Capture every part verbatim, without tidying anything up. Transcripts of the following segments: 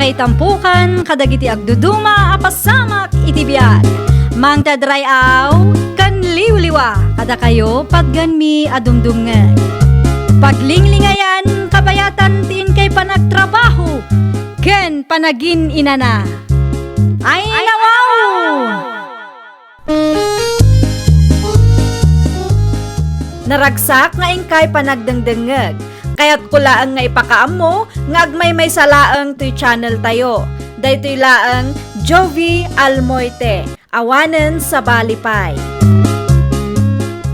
Ay tampukan kadagiti agduduma a pasamak iti biag. Mangted ray-aw ken liwliwa kadakayo patgenmi a dumdumngeg. Paglinglingayan kabayatan ti inkay panagtrabaho ken panagin-inana. Ay, nawaw! Naragsak nga inkay panagdengdengngeg. Kayatko laeng nga ipakaammo nga agmaymaysa laeng toy channel tayo. Daytoy laeng Jovie Almoite, awanen sabali pay.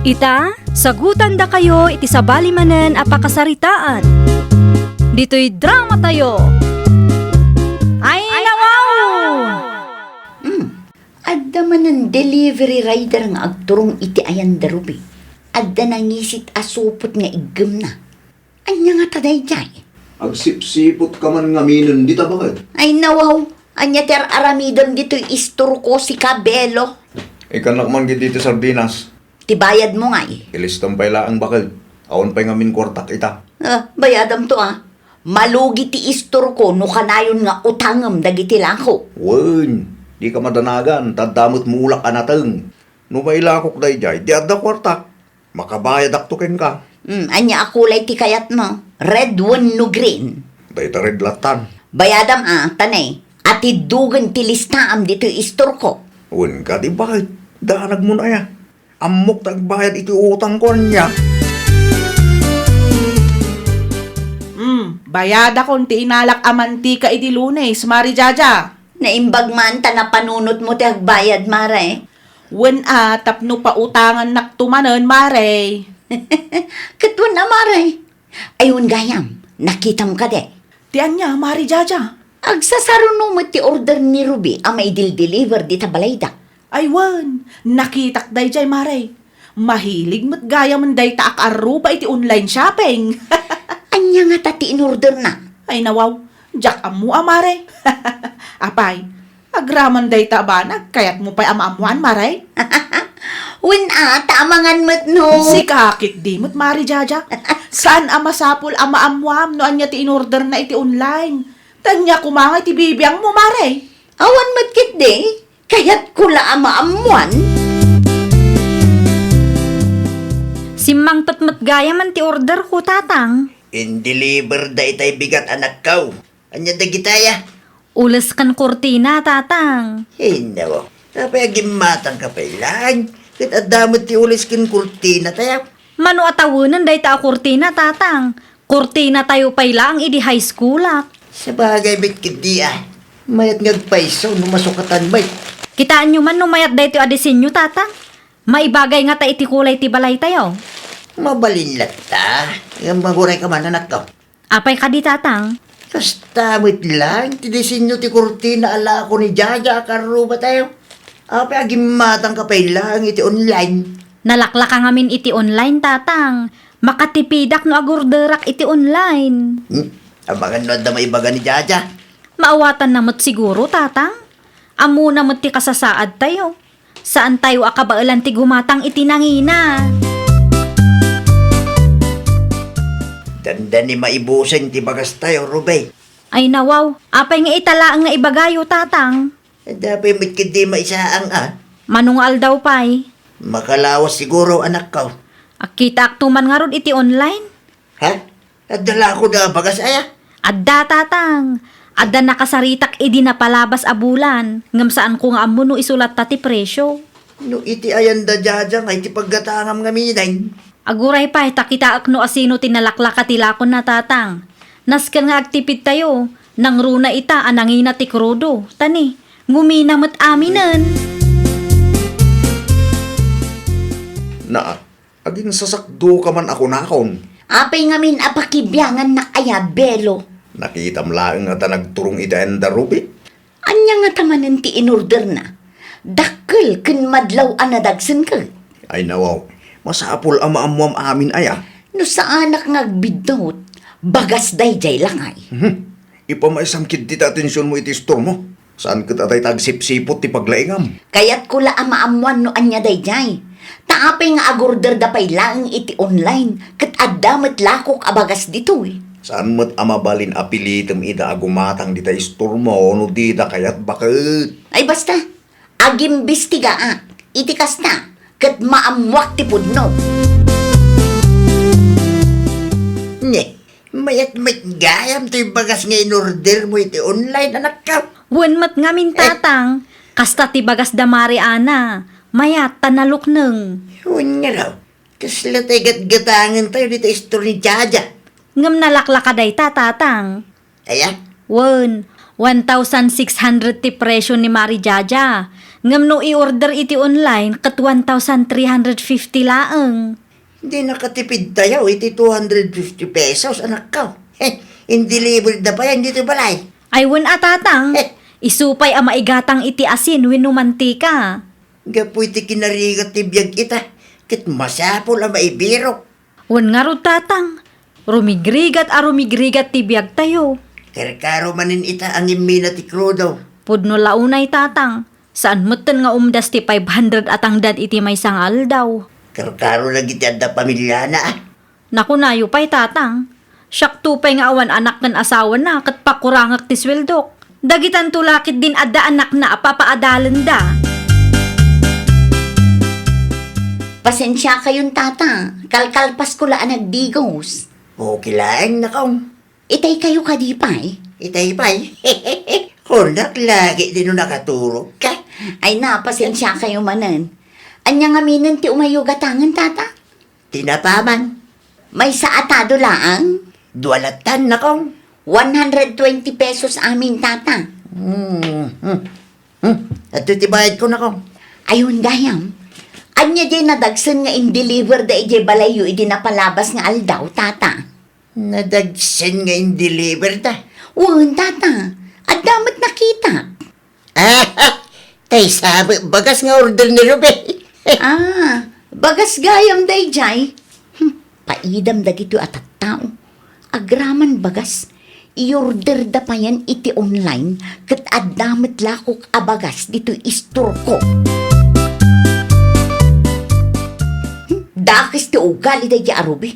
Ita, sagutandakayo iti sabali manen a pakasaritaan. Ditoy drama tayo. Ay, nawaw! Hmm. Adda manen delivery rider nga agturong iti ayan da Ruby. Adda nangisit a supot nga iggemna. Ania ngata daydiay? Agsipsipot ka man ngaminen dita, baket. Ay, nawaw. Ania ti ar-aramidem ditoy istorko, sika, Belo? Ikkannak man ditoy sardinas. Ti bayadmo ngay? Ilistam pay laeng, baket. Awan pay ngamin kuartak ita. Ah, bayadamto, ah. Malugi ti istorko no kanayon nga utangem dagiti lako. Wen, dika madanagan, ta adda met mulak a nateng. No mailakok daydiay, di adda kuartak. Makabayadakto kenka. Hmm, ania a kulay ti kayatmo? Red wenno green? Dayta red lattan. Bayadam, ah, ta ne, atiddogen ti listaam ditoy istorko. Wen kadi, baket? Danagmon aya. Ammok ta agbayad iti utangko, ania? Hmm, bayadakon ti inalak a mantika idi Lunes, Mari Jaja. Naimbag man ta napanunotmo ti agbayad, Mare. Wen a, tapno pautangannakto manen, Mare. Ket wen a, Mare. Ay, wen gayam, nakitam kadi? Ti ania, Mari Jaja? Agsasaruno met ti order ni Ruby a maidildeliver dita balayda. Ay wen, nakitak daydiay, Mare. Mahilig met gayamen dayta a kaarruba iti online shopping. Ania ngata ti inorderna? Ay nawaw, diak ammo a, Mare. Apay, agraman dayta a banag, kayatmo pay a maammoan, Mare? Wen a, ta amangan met no. Sika ketdi met, Mari Jaja. Saan a masapul a maammoam no ania ti inorderna iti online. Ta ania koma nga iti bibiangmo, Mare? Awan met ketdi. Kayatko la a maammoan. Simmangpet met gayamen ti orderko, Tatang. Indeliver daytay bigat, anakko. Ania dagitaya? Ules ken kurtina, Tatang. Ay, nawaw. Apay, agimmatangka pay laeng. Ket adda met ti ules ken kurtina tayo. Mano a tawenen dayta a kurtina, Tatang? Kurtina tayo pay laeng idi high schoolak. Sabagay met ketdi a. Mayat nga agpayso no masukatan met. Kitaenyo man no mayat daytoy a disenyo, Tatang? Maibagay ngata iti kulay ti balay tayo. Mabalin latta. Ngem aguray ka man, anakko. Apay kadi, Tatang? Kasta met laeng ti disenyo ti kurtina a lako ni Jaja a karruba tayo. Apay, agimmatangka pay laeng iti online? Nalaklaka ngamin iti online, Tatang. Makatipidak no agorderak iti online. Hmm? Amangan no adda maibaga ni Jaja. Maawatanna met siguro, Tatang. Ammona met ti kasasaad tayo. Saan tayo a kabaelan ti gumatang iti nangina. Dandani maibusen ti bagas tayo, Ruby. Ay nawaw, apay nga ita laeng nga ibagayo, Tatang? Adda pay met ketdi maisaang a. Mano nga aldaw pay? Makalawas siguro, anakko. Akitaakto man ngarud iti online. Ha? Adda la kadi a bagas aya? Adda, Tatang. Adda nakasaritak idi napalabas a bulan, ngem saanko nga ammo no isulatta ti presio. No iti ayan da Jaja nga iti paggatangam ngaminen. Aguray pay ta kitaek no asino ti nalaklaka ti lakonna, Tatang. Nasken nga agtipid tayo, nangruna ita a nangina ti krudo. Ta ni, ngumina met aminen. Naa, aginsasakdoka man a kunakon. Apay ngamin a pakibiangannak aya, Belo? Nakitam laeng a ta nagturong iti ayan da Ruby. Ania ngata manen ti inorderna? Dakkel ken madlaw a nadagsenka. Ay nawaw, masapul a maammoam amin aya. No saanak nga agbiddut, bagas daydiay lakay. Mhm. Ipamaysam ketdi ti atensionmo iti istormo. Saan ket a dayta agsipsipot ti paglaingam. Kayatko la a maammoan no ania daydiay. Ta apay nga agorderda pay laeng iti online, ket adda met lakok a bagas ditoy. Saan met a mabalin a pilitem ida a gumatang dita istormo no dida kayat, baket. Ay, basta, agimbestigaak iti kasta, ket maammoak ti pudno. Ne, mayat met gayam toy bagas nga in-ordermo iti online, anakko. Wen met ngamin, eh, tatang, kasta ti bagas da Mari Ana, mayat ta nalukneng. Wen ngarud, kasla tay gatgatangentayo dita istor ni Jaja? Ngem nalaklaka dayta, tatang. Aya? Wen, one thousand six hundred ti presio ni Mari Jaja. Ngem no i-order iti online, ket one thousand three hundred fifty laeng. Di nakatipidtayo iti two hundred fifty pesos, anakko. Heh, in-deliver da pay ditoy balay. Ay, wen a, tatang. Heh. Isu pay a maigatang iti asin wenno mantika. Gapu iti kinarigat ti biag ita, ket masapul a maibirok. Wen ngarud, tatang, rumigrigat a rumigrigat ti biagtayo. Karkaro manen ita a ngimmina ti krudo. Pudno la unay, tatang, saan metten nga umdas ti five hundred a tangdan iti maysa nga aldaw. Karkaro dagiti adda pamiliana, a. Nakunayo pay, tatang. Siakto pay nga awan anak ken asawana ket pakurangek ti sueldok. Dagitanto la ketdin adda anakna a papaadalenda. Pasensiakayon, tata. Kalkalpasko la a nagdigos. Okay laeng, nakong. Itaykayo kadi pay? Itay pay? Kunak lagi di no nakaturogka. Ay na, pasensiakayo manen. Ania ngaminen ti umayyo gatangen, tata? Tinapa man. Maysa a tado laeng? Dua latan, nakong. One hundred twenty pesos amin, tata. Hmm, hmm. Hmm, adto ti bayadko, nakong. Ayon gayam. Ania diay nadagsen nga in-deliver da idiay balayyo idi napalabas nga aldaw, tata? Nadagsen nga in-deliver da? Wen, tata. Adda met nakitak. Ah, tay sa met bagas nga order ni Ruby. Ah, bagas gayam daydiay. Hmm, paidam dagitoy a tattao. Agraman bagas, i-order da payen iti online ket adda met lakok a bagas ditoy istorko. Hmm, dakes ti ugali daydiay a Ruby.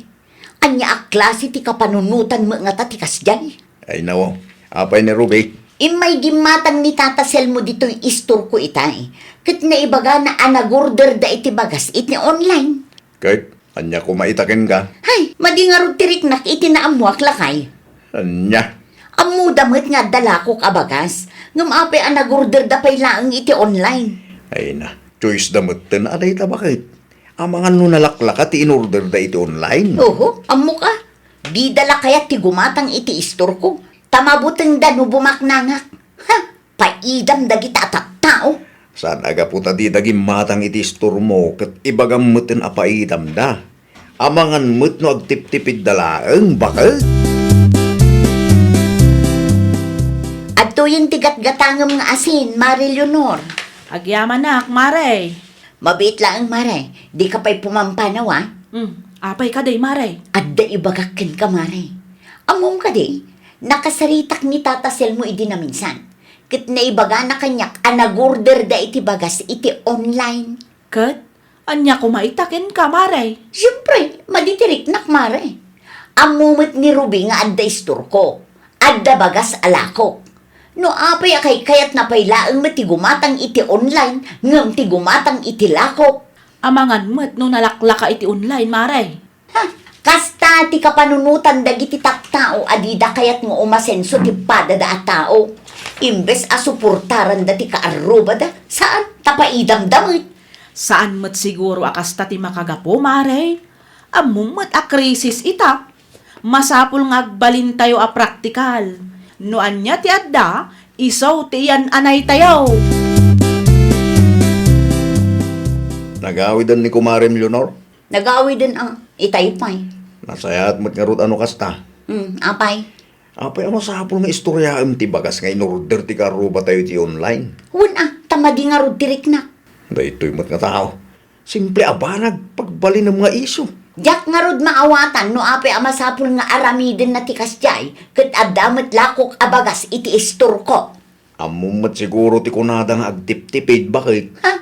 Ania a klase ti kapanunotan met ngata ti kasdiay? Ay, nawo. Apay ni Ruby? Immay gimmatang ni Tata Selmo ditoy istorko itay, ket naibagana a nagorder da iti bagas iti online. Ket ania koma ita kenka? Hay, madi ngarud ti riknak iti naammoak lakay. Ania? Ammoda met nga adda lakok a bagas, ngem apay a nagorder da pay laeng iti online? Ay na, choice da metten a dayta, baket. Amangan no nalaklaka ti in-order da iti online. Oho, ammok a. Dida la kayat ti gumatang iti istorko, ta mabutengda no bumaknangak. Ha! Paidam dagita a tattao. Saan a gapu ta dida gimmatang iti istormo ket ibagam metten a paidamda. Amangan met no agtiptipidda laeng, baket. Adtoyen ti gatgatangem nga asin, Mare Leonor. Agyamanak, Mare. Mabiit laeng, Mare. Dika pay pumampanaw, a? Hmm, apay kadi, Mare? Adda ibagak kenka, Mare. Ammom kadi, nakasaritak ni Tata Selmo idi naminsan. Ket naibagana kaniak a nagorder da iti bagas iti online. Ket ania koma ita kenka, Mare? Siempre, madi ti riknak, Mare. Ammo met ni Ruby nga adda istorko. Adda bagas a lakok. No apay a kaykayatna pay laeng met ti gumatang iti online ngem ti gumatang iti lakok. Amangan met no nalaklaka iti online, Mare. Ha, kasta ti kapanunotan dagiti tattao a dida kayat nga umasenso ti padada a tao. Imbes a suportaranda ti kaarrubada, saan, ta paidamda met. Saan met siguro a kasta ti makagapu, Mare. Ammom met a krisis ita. Masapul nga agbalintayo a praktikal. No ania ti adda, isu ti iyan-anaytayo. Nagawiden ni Kumarem Leonor? Nagawiden a, itay pay. Nasayaat met ngarud a no kasta. Hmm, apay? Apay a masapul nga istoryaem ti bagas nga in-order ti kaarrubatayo iti online? Wen a, ta madi ngarud ti riknak. Daytoy met nga tao. Simple a banag, pagbalinem nga isu. Diak ngarud maawatan no apay a masapul nga aramidenna ti kasdiay, ket adda met lakok a bagas iti istorko. Ammom met siguro ti kunada nga agtiptipid, baket. Ha?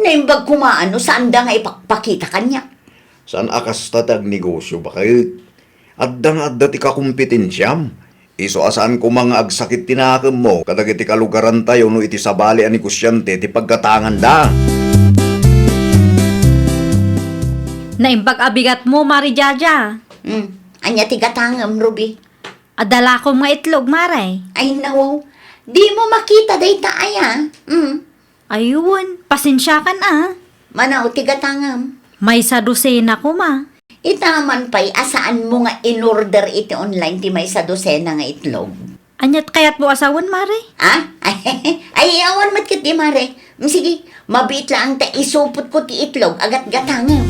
Naimbag koma no saanda nga ipakpakita kaniak. Saan a kasta ti agnegosio, baket. Adda nga adda ti kakompetensiam. Isu a saan koma nga agsakit ti nakemmo kadagiti kalugarantayo no iti sabali a negosiante ti paggatanganda. Naimbag a bigatmo, Mare Jaja. Hmm. Ania ti gatangem, Ruby? Adda lakom nga itlog, Mare. Ay, nawaw. Dimo makita dayta aya? Hmm. Ay wen, pasensiakan a. Mano ti gatangem? Maysa dosena koma. Ita man pay a saanmo nga in-order iti online ti maysa dosena nga itlog. Aniat kayatmo a sawen, Mare? Ha? Ay, awan met ketdi, Mare. Mm, sige, mabiit laeng ta isupotko ti itlog a gatgatangem.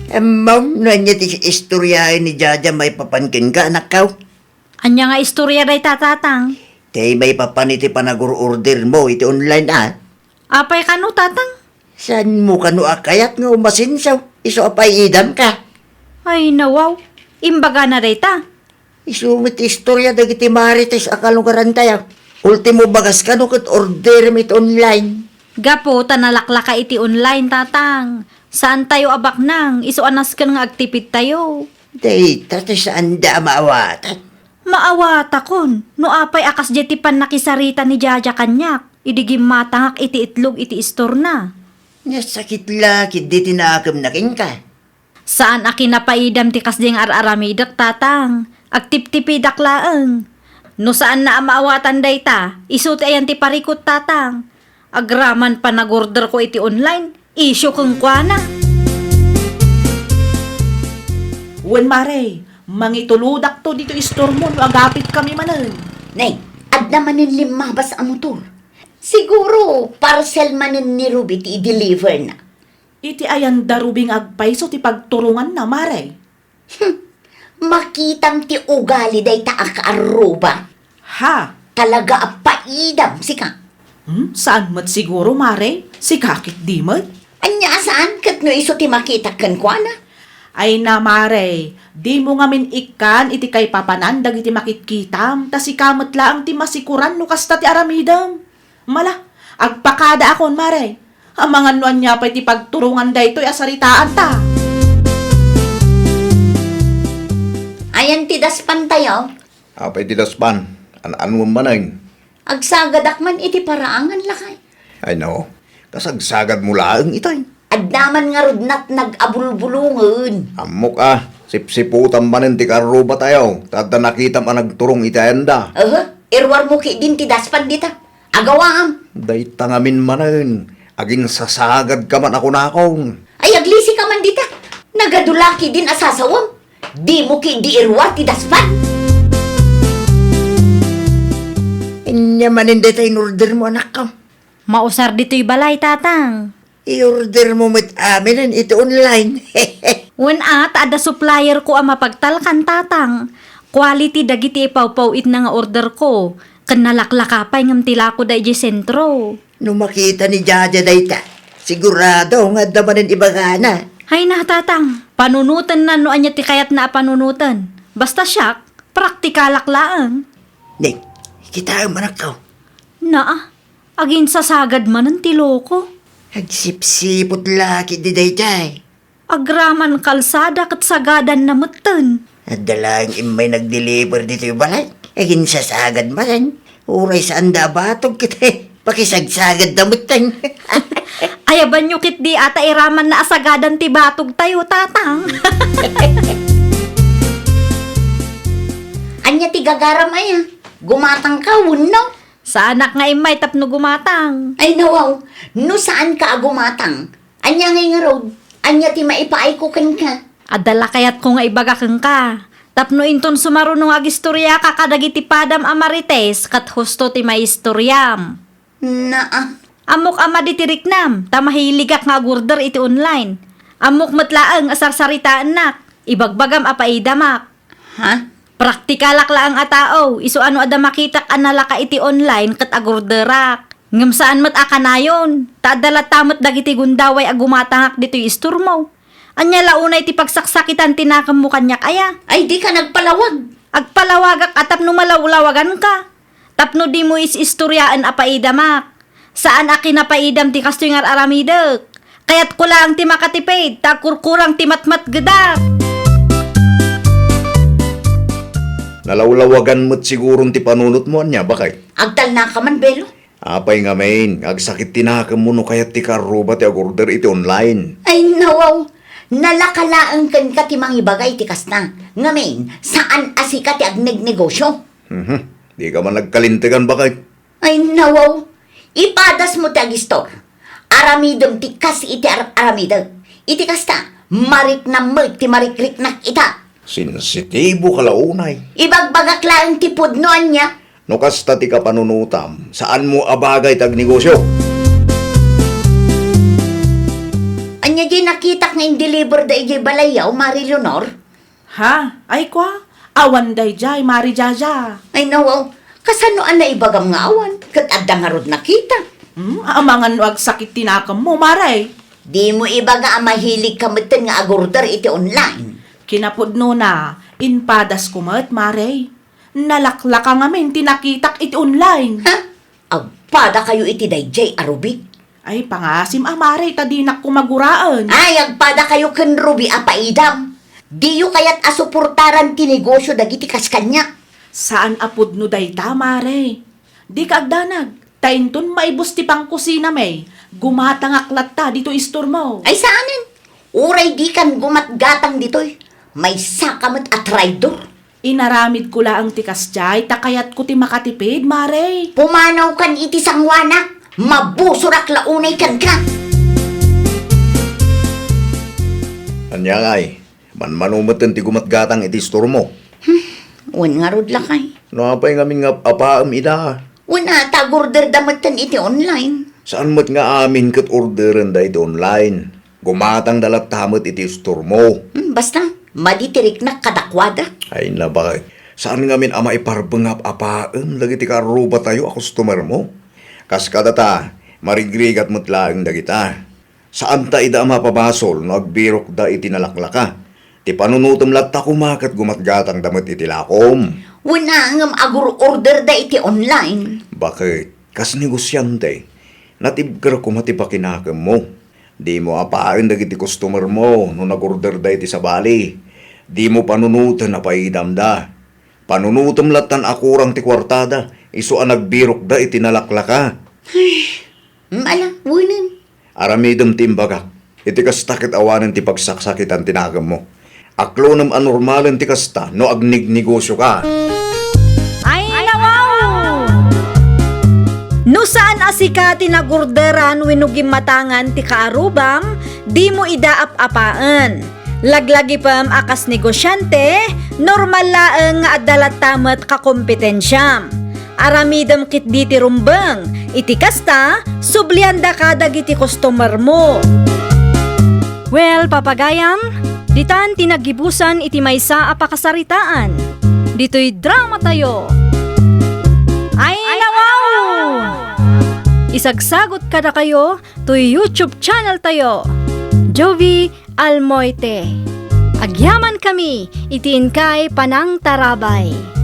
Ammom, no ania ti istoryaen ni Jaja maipapan kenka, anakko? Ania nga istoria dayta, Tatang? Ti maipapan iti panagur-ordermo iti online a. Apay kano, Tatang? Saanmo kano a kayat nga umasenso? Isu a pay-idamka. Ay, nawaw. Imbagana dayta. Isu met ti istoria dagiti marites a kalugarantayo. Ultimo bagas kano ket orderem iti online. Gapu ta nalaklaka iti online, Tatang. Saantayo a baknang, isu a nasken nga agtipidtayo. Dayta ti saanda a maawatan. Maawatakon, no apay a kasdiay ti pannakisarita ni Jaja kaniak, idi gimmatangak iti itlog iti istorna. Nasakit la ketdi ti nakemna kenka. Saan a kinapaidam ti kasdiay nga ar-aramidek, Tatang. Agtiptipidak laeng. No saanna a maawatan dayta, isu ti ayan ti parikut, Tatang. Agraman panagorderko iti online, isyu kenkuana. Wen, Mare, mangitulodakto ditoy istormo no agapitkami manen. Nay, adda manen limmabas a motor. Siguro, parcel manen ni Ruby ti i-deliverna. Iti ayanda Ruby nga agpayso ti pagturonganna, Mare. Hmm, makitam ti ugali dayta a kaarruba. Ha? Talaga a paidam, sika. Hmm, saan met siguro, Mare? Sika ketdi met? Ania a saan ket no isu ti makitak kenkuana? Ay na, Mare, dimo ngamin ikkan iti kaipapanan dagiti makitkitam, ta sika met laeng ti masikoran no kasta ti aramidem. Mala, agpakadaakon, Mare. Amangan no ania pay ti pagturongan daytoy a saritaanta. Ayan ti daspantayo? Apay ti daspan? An-anuem manen? Agsagadak man iti paraangan, lakay. Ay no, kasagsagadmo laeng itay. Adda man ngarud natnag a bulbulongen. Ammok a, sipsiputam manen ti karrubatayo, ta adda nakitam a nagturong iti ayanda. Aha, iruarmo ketdin ti daspan dita. Agawaam. Dayta ngamin manen, aginsasagadka man a kunakon. Ay, aglisika man dita. Nagadu la ketdin a sasawem. Dimo ketdi iruar ti daspan. Ania manen dayta in-ordermo, anakko? Mausar ditoy balay, Tatang. I-ordermo met aminen iti online. Wen a, ta adda supplierko a mapagtalkan, Tatang. Quality dagiti ipawpaw-itna nga orderko. Ken nalaklaka pay ngem ti lakoda idiay sentro. No makita ni Jaja dayta, sigurado nga adda manen ibagana. Hay na, Tatang. Panunotenna no ania ti kayatna a panunoten. Basta siak, praktikalak laeng. Nek, kitaem, anakko. Naa, aginsasagad manen ti loko. Agsipsiput la ketdi daydiay. Agraman kalsada ket sagadanna metten. Adda laeng immay nag-deliver ditoy balay. Aginsasagad manen. Uray saanda a batog ket pakisagsagadda metten. Ayabanyo ketdi a ta iramanna a sagadan ti batogtayo, Tatang. Ania ti gagaram aya? Gumatangka wenno? Saanak nga immay tapno gumatang. Ay, nawaw, no saanka a gumatang, ania ngay ngarud? Ania ti maipaayko kenka? Adda la kayatko nga ibaga kenka. Tapno inton sumaruno nga agistoriaka kadagiti padam a marites, ket husto ti maistoriam. Naa. Ammok a madi ti riknam, ta mahiligak nga agorder iti online. Ammok met laeng a sarsaritaennak, ibagbagam a paidamak. Ha? Praktikalak laeng a tao, isu a no adda makitak a nalaka iti online ket agorderak. Ngem saan met a kanayon, ta adda latta met dagiti gundaway a gumatangak ditoy istormo. Ania la unay ti pagsaksakitan ti nakemmo kaniak aya? Ay, dika nagpalawag. Agpalawagak a tapno malawlawaganka. Tapno dimo is-istoriaen a paidamak. Saan a kinapaidam ti kastoy nga ar-aramidek. Kayatko laeng ti makatipid, ta agkurkurang ti matmatgedak. Nalawlawagan met siguron ti panunotmo, ania, bakay? Agtalnaka man, Belo. Apay ngamin, agsakit ti nakemmo no kayat ti kaarruba ti agorder iti online? Ay, nawaw! Nalaka laeng kenka ti mangibaga iti kasta. Ngamin, saan a sika ti agnegnegosio. Mhm. Dika man nagkalintegan, bakay? Ay, nawaw! Ipadasmo ti agistor. Aramidem ti kas iti ar-aramidek. Iti kasta, mariknam met ti marikriknak ita. Sensitibo ka la unay. Ibagbagak laeng ti pudno, ania? No kasta ti kapanunotam, saanmo a bagay ti agnegosio. Ania diay nakitak nga indeliver da idiay balayyo, Mari Leonor? Ha? Ay, kua? Awan daydiay, Mari Jaja. Ay, nawaw. Kasano a naibagam nga awan? Ket adda ngarud nakita. Hmm? Amangan no agsakit ti nakemmo, Mare. Dimo ibaga a mahiligka metten nga agorder iti online. Kinapudnona, impadasko met, Mare. Nalaklaka ngamin ti nakitak iti online. Ha? Agpadakayo iti daydiay a Ruby? Ay, pangasim a, Mare, ta dinak koma guraen. Ay, agpadakayo ken Ruby a paidam. Diyo kayat a suportaran ti negosio dagiti kas kaniak? Saan a pudno dayta, Mare. Dika agdanag, ta inton maibus ti pangkusinami, gumatangak latta ditoy istormo. Ay, saanen. Uray dikan gumatgatang ditoy, maysaka met a traidor. Inaramidko laeng ti kasdiay ta kayatko ti makatipid, Mare. Pumanawkan iti sangoanak, mabusorak la unay kenka. Ania ngay, manmano metten ti gumatgatang iti istormo? Hmm, wen ngarud, lakay. No apay ngamin nga ap-apaem ida? Wen a, ta agorderda metten iti online. Saan met nga amin ket orderenda iti online? Gumatangda latta met iti istormo. Hmm, basta, madi ti riknak kadakuada. Ay, nabakay. Saan ngamin a maiparbeng nga ap-apaem dagiti kaarrubatayo a customermo? Kas kadata, marigrigat met laeng dagita. Saanta ida a mapabasol no agbirokda iti nalaklaka. Ti panunotem latta koma ket gumatgatangda met iti lakom. Wen a, ngem agur-orderda iti online. Baket, kas negosiante, natibker koma ti pakinakemmo. Dimo apaen dagiti customermo no nagorderda iti sabali. Dimo panunoten a paidamda. Panunotem lattan a kurang ti kuartada, isu a nagbirokda iti nalaklaka. Ay, mala, wenen. Aramidem ti imbagak. Iti kasta ket awanen ti pagsaksakitan ti nakemmo. Aklonem a normalen ti kasta no agnegnegosioka. Ay, nawaw! No saan a sika ti nagorderan wenno gimmatangan ti kaarrubam, dimo ida ap-apaen. Laglagipem a kas negosiante, normal laeng nga adda latta met kakompetensiam. Aramidem ketdi ti rumbeng. Iti kasta, subliandaka dagiti customermo. Well, papagayam, ditan ti naggibusan iti maysa a pakasaritaan. Ditoy dramatayo. Ay, nawaw! Isagsagot kadakayo toy YouTube channel tayo, Jovie Almoite. Agyamankami iti inkay panangtarabay.